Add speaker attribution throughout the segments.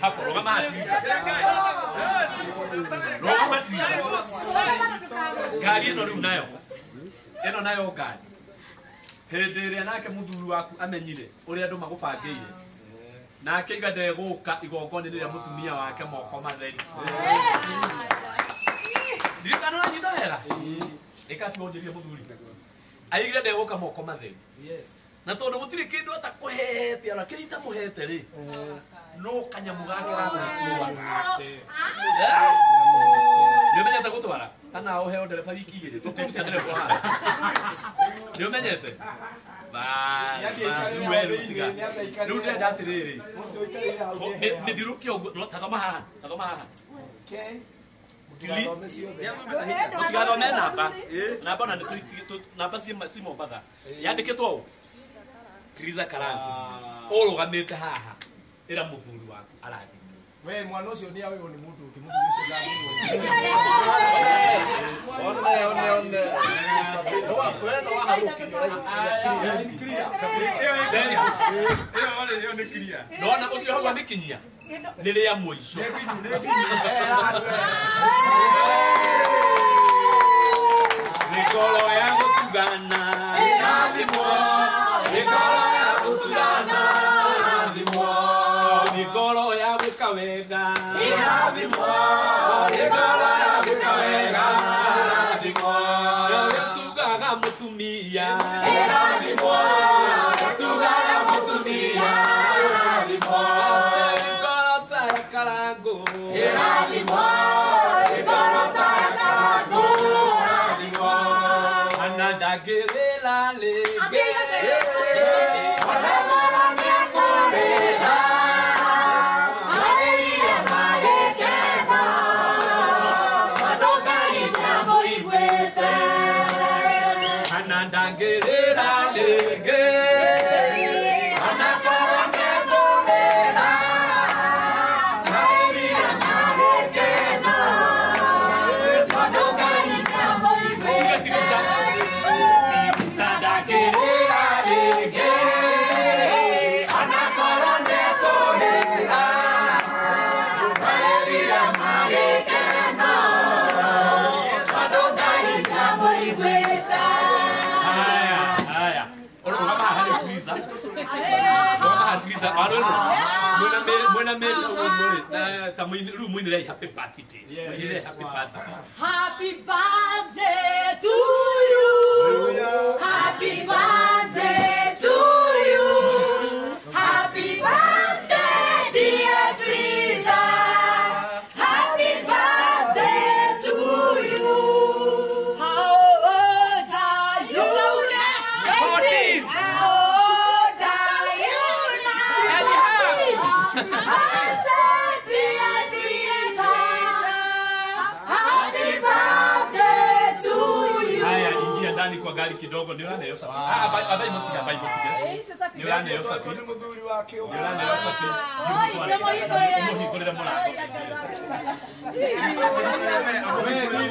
Speaker 1: Hapo rogama ngari ĩno rĩu nayo ĩno nayo ngari hĩndĩ ĩrĩa nake mũthuri waku amenyire ũrĩa andũ magũbangĩire nake iga ndegũka igongona rĩrĩa mũtumia wake moko matheri ndirikana ũranyita wega ĩka tiga ũnjĩrire mũthuri aigire ndegũka moko matheri na tondu gutire kindu atakuhete ona kiri itamuhete ri no kanyamu gake gagũkua nĩ ũmenyete gũtwara kana ũheo ndereba wiki igĩrĩ tũkũruta ndereba haha nĩ ũmenyete rĩu we rĩu tiga rĩu ndĩrenda atĩrĩrĩ mĩthiũrũkie ũguo tathoma haha tathoma haha tũtigathome namba namba ona namba ci Mombatha yandĩkĩtwo ũũ Triza Karangu ũrũgamĩte haha ĩra mũthuri waku arathimwo
Speaker 2: we mwana ũcio nĩ aũyũ nĩ mũndũ ũngĩ mũthuri ũcio ndathimwo
Speaker 3: one one one no
Speaker 2: ĩyo nĩ clear
Speaker 1: ndona ũcio hau amĩkinyia nĩ rĩa mũico mĩkoro ya gũtugana ĩrathimwo mĩkoro ya gũtugana ĩrathimwo mĩkoro ya gwĩka wega ĩrathimwo mĩkoro ya gwĩka wega ĩrathimwo ĩtugaga mũtumia ĩrathimwo ĩtugaga mũtumia ĩrathimwo mĩkoro ta ya Karangũ ĩrathimwo mĩkoro ta ya Karangũ ĩrathimwo ana ndangĩrĩra rĩngĩ Happy birthday. Yes. Happy birthday.
Speaker 4: Happy birthday to you. Happy birthday to you. Happy birthday, dear Triza. Happy birthday to you. How old are you now? 14. How old are you now?
Speaker 1: Kwa gari kidogo ni uraneyo safi ah abai mutiga abai mutiga ni uraneyo safi
Speaker 2: ni muthuri wake
Speaker 1: ni uraneyo safi umuhingurire murango umuhingurire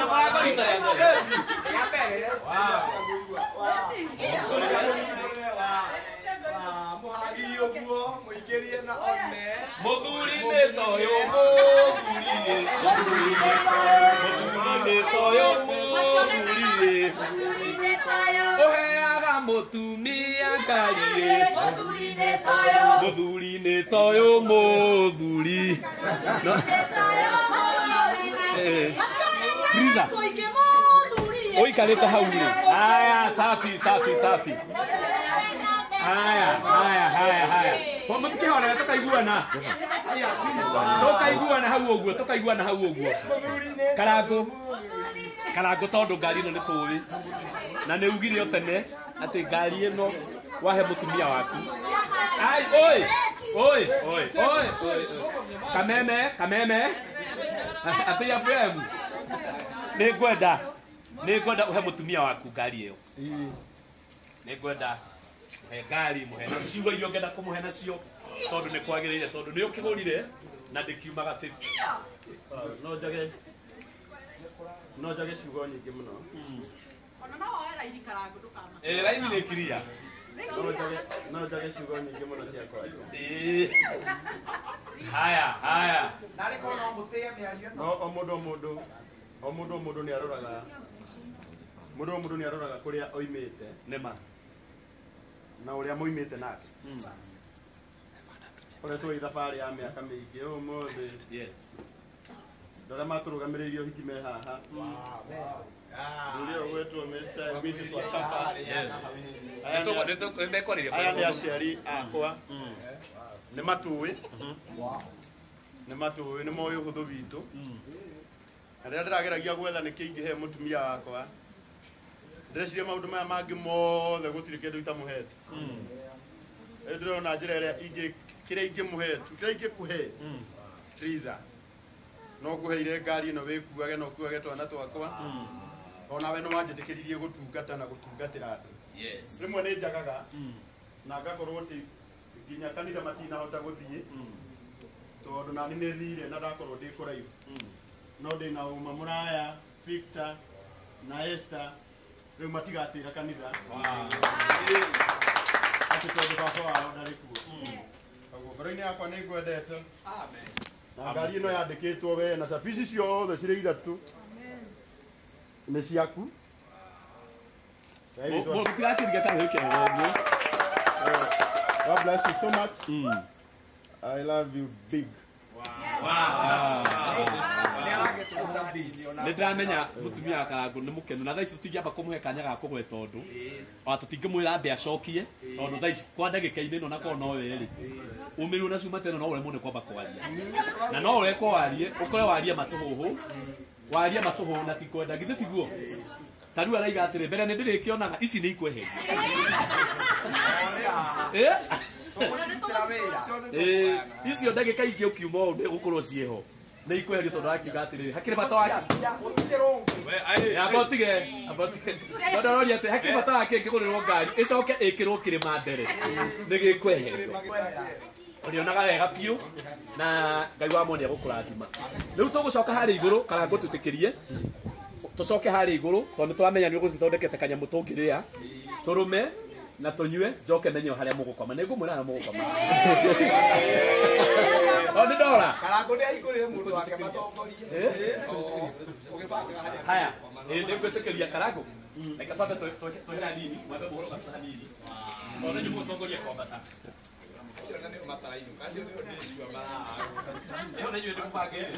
Speaker 1: murango rita rĩa
Speaker 2: mbere muhagi ũguo mũingĩrie
Speaker 1: Muthuri nĩ toyũ muthuri nĩ toyũ muthuri ũheaga mũtumia ngari muthuri nĩ toyũ muthuri Rita ũikarĩte hau rĩ haya safi safi safi haya haya haya haya mũtikĩhorere tũkaiguana tũkaiguana hau ũguo tũkaiguana hau ũguo Karangũ Karangũ tondũ ngari ĩno nĩ tũĩ na nĩ ugire o tene atĩ ngari ĩno wahe mũtumia waku ai oi oi oi oi kameme kameme atĩ ya FM nĩ ngwenda ũhe mũtumia waku ngari ĩyo nĩ ngwenda mũhe ngari mũhe na ciugo iria ũngĩenda kũmũhe nacio tondũ nĩ kwagĩrĩire tondũ nĩ ũkĩgũrire na ndĩkiumaga 50
Speaker 3: no njage ciugo nyingĩ mũno
Speaker 4: ona no woe raini Karangũ ndũkama
Speaker 1: raini nĩ kiria
Speaker 3: no njage ciugo nyingĩ mũno cia kwaria
Speaker 1: haya haya
Speaker 2: narĩ korwo no mũtĩe mĩario
Speaker 3: no o mũndũ o mũndũ o mũndũ nĩ aroraga mũndũ o mũndũ nĩ aroraga kũrĩa oimĩte
Speaker 1: nĩma
Speaker 3: na ũrĩa moimĩte nake ũrĩa twĩ thabarĩ ya mĩaka mĩingĩ ũmũthĩ
Speaker 1: yes
Speaker 3: ndorĩa matũrũgamĩrĩirie ũhiki me haha ũrĩa ũgwetwo Mr. and Mrs. Wakapa
Speaker 1: yes
Speaker 3: aya nĩ aciari akwa nĩ matũĩ nĩ moĩ ũhũthũ witũ na rĩrĩa ndĩrageragia gwetha nĩkĩ ingĩhe mũtumia wakwa ndĩreciria maũndũ maya mangĩ mothe gũtirĩ kĩndũ itamũhete rĩu ndĩrona njĩra ĩrĩa ingĩ kĩrĩa ingĩmũhe tu kĩrĩa ingĩkũhe Triza no ngũheire ngari ĩno wĩkuage na ũkuage twana twakwa onawe nĩ wanjĩtĩkĩririe gũtungata na gũtungatĩra andũ rĩmwe nĩ njagaga na ngakorwo atĩ nginya kanitha matinahota gũthiĩ tondũ nani nĩ thire na ndakorwo ndĩ kũraihu no ndĩna ũma mũraya Victor na Esther rĩu matigatĩra kanitha atĩ tondũ baba wao ndarĩ kuo koguo ngoro-inĩ yakwa nĩ ngwendete na ngari ĩno yandĩkĩtwo we na cabici ciothe cirĩ ithatũ nĩ ciaku God bless you so much. I love you big.
Speaker 1: Nĩ ndĩramenya mũtumia wa Karangũ nĩ mũkenu na thaa ici tũtingĩamba kũmũhe kanya ga kũgweta ũndũ ona tũtingĩmwĩra ambe acokie tondũ thaa ici kwa ndagĩka-inĩ ĩno na korwo no we rĩ ũmĩrĩrwo na cuma ta ĩno no ũremwo nĩ kwamba kwaria na no ũrekwo warie ũkore warie matũhũhũ na ti kwenda githĩ tiguo ta rĩu araiga atĩrĩ mbere nĩ ndĩrĩkĩonaga ici nĩ ikweherio icio ndagĩka ingĩ ũkiuma ũũ ndĩgũkorwo ciĩho nĩ ikweherio tondũ akiuga atĩrĩrĩ hakĩrĩ bata wake amba ũtige tondũ aroria atĩ hakĩrĩ bata wake ĩngĩgũrĩrwo ngari ĩcoke ĩkĩrwo kĩrĩma mbere nĩ gĩkweherio ũrĩonaga wega biũ na Ngai wa mo nĩ egũkũrathima rĩu tũgũcoka harĩa igũrũ Karangũ tũtĩkĩrie tũcoke harĩa igũrũ tondũ nĩ tũramenya nĩ ũgũthondekete kanyamũ tũngĩrĩa tũrũme na tũnyue njoke menye harĩa mũgũkoma nĩ ngũmwĩra harĩa mũgũkoma o nĩ ndora
Speaker 2: Karangũ nĩ ahingũrĩre mũndũ wake matongorie
Speaker 1: haya nĩ ngwĩtĩkĩria Karangũ reke twambe twĩhere hanini mwambe mũhũrwo kabisa hanini tondũ nĩ mũgũtongoria kwambata
Speaker 2: acio na nĩo matarainũka acio nĩo ndĩcua
Speaker 1: ĩyo nĩ inyuĩ ndĩmũbangĩire